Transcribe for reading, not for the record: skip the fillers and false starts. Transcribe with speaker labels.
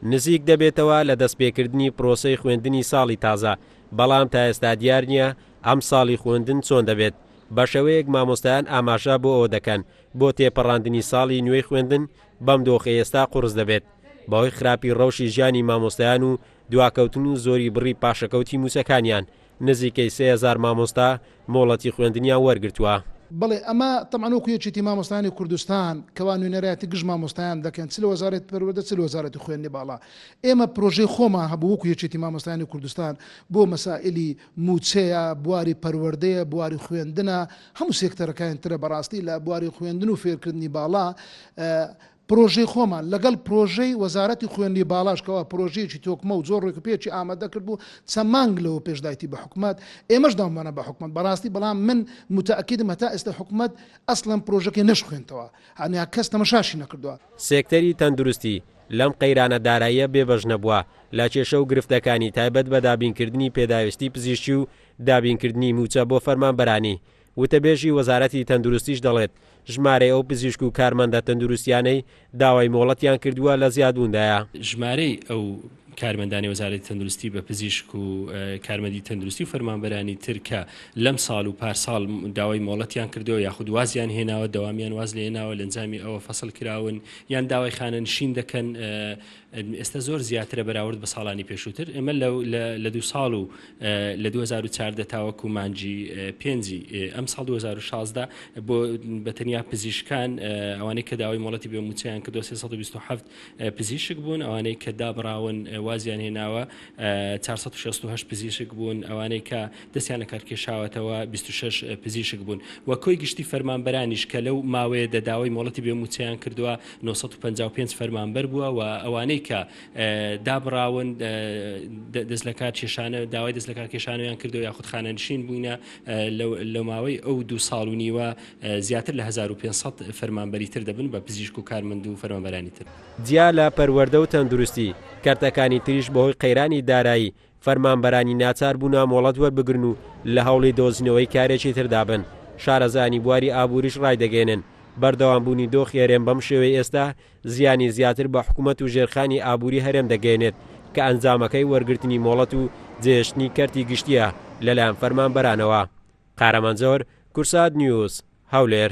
Speaker 1: نزیک دەبێتەوە لە دەستپێکردنی پرۆسەی خوێندنی ساڵی تازە، بەڵام تا ئێستا دیار نییە ئەمساڵی خوێندن چۆن دەبێت، بەشێوەیەک مامۆستایان ئاماژە بۆ ئەوە دەکەن بۆ تێپەڕاندنی ساڵی نوێی خوێندن بەم دۆخەی ئێستا قوڕس دەبێت بەهۆی خراپی ڕەوشی ژیانی مامۆستایان و دواکەوتن و زۆری بڕی پاشەکەوتی مووچەکانیان، نزیکەی 3000 مامۆستا مۆڵەتی خوێندنیان وەرگرتووە.
Speaker 2: بەڵێ ئەمە تەبعەن وەکو یەکێتی مامۆستایانی کوردستان کەوا نوێنەرایەتی گشت مامۆستایان دەکەن چ لە وەزارەتی پەروەردە چ لە وەزارەتی خوێندنی باڵا ئێمە پرۆژەی خۆمان هەبوو وەکو یەکێتی مامۆستایانی کوردستان بۆ مەسائیلی مووچەیە بواری پەروەردەیە بواری خوێندنە هەموو سێکتەرەکانی ترە بەڕاستی لە بواری خوێندن و فێرکردنی باڵا پرۆژەی خۆمان لەگەڵ پرۆژەی وەزارەتی خوێندنی باڵاش کەوا پرۆژەیەکی تۆکمە و زۆر ڕێکوپێکی ئامادە کردبوو چەند مانگ لەوە پێش دایتی بە حکومەت ئێمەش داومانە بە حکومەت بەڕاستی بەڵام من متەئەکیدم هەتا ئێستا حکومەت ئەسڵەن پرۆژەکەی نەشخوێندتەوە هەنیا کەس تەمەشاشی نەکردووە.
Speaker 1: سێکتەری تەندروستی لەم قەیرانە داراییە بێبەش نەبووە لە کێشە و گرفتەکانی تایبەت بە دابینکردنی پێداویستی پزیشکی و دابینکردنی مووچە بۆ فەرمانبەرانی وتەبێژی وەزارەتی تەندروستیش دەڵێت، ژمارەی ئەو پزیشک و کارمەندە تەندروستیانەی داوای مۆڵەتیان کردووە لە زیادبووندایە.
Speaker 3: ژمارەی ئەو کارمەندانی وەزارەتی تەندروستی بە پزیشک و کارمەندی تەندروستی و فەرمانبەرانی تر کە لەم ساڵ و پارساڵ داوای مۆڵەتیان کردووە یاخود وازیان هێناوە دەوامیان واز لێناوە لە ئەنجامی ئەوە فەسڵ کراون یان داوای خانەنشین دەکەن ئێستا زۆر زیاترە بەراورد بە ساڵانی پێشووتر ئێمە لە دوو ساڵ و لە 2014 تاوەکو مانگی پێنجی ئەم ساڵ 2016 بۆ بە تەنیا پزیشکان ئەوانەی کە داوای مۆڵەتی بێ مووچەیان کردووە 327 پزیشک بوون ئەوانەی کە دابڕاون وازیان هێناوە 468 پزیشک بوون ئەوانەی کە دەستیان لە کارکێشاوەتەوە 26 پزیشک بوون و کۆی گشتی فەرمانبەرانیش کە لەو ماوەیە دەداوای مۆڵەتی بێ مووچەیان کردووە 955 فەرمانبەر بووە و ئەوانەی کە دابڕاون دەست لە کار کێشانە داوای دەست لە کار کێشانەوەیان کردو یاخود خانەنشین بووینە لە ماوەی ئەو دو ساڵ و نیوە زیاتر لە 1500 فەرمانبەری تر دەبن بە پزیشک و کارمەند و فەرمانبەرانی تر.
Speaker 1: جیا لە پەروەردە و تەندروستی، کەرتەکانی تریش بەهۆی قەیرانی دارایی فەرمانبەرانی ناچار بوونە مۆڵەت وەربگرن و لە هەوڵی دۆزینەوەی کارێکی تردا بن، شارەزایانی بواری ئابووریش ڕایدەگەیەنن، بەردەوامبوونی دۆخی هەرێم بەم شێوەی ئێستا زیانی زیاتر بە حکومەت و ژێرخانی ئابووری هەرێم دەگەیەنێت کە ئەنجامەکەی وەرگرتنی مۆڵەت و جێهێشتنی کەرتی گشتییە لەلایەن فەرمانبەرانەوە. قارەمان جەوهەر، کوردسات نیوز، هەولێر.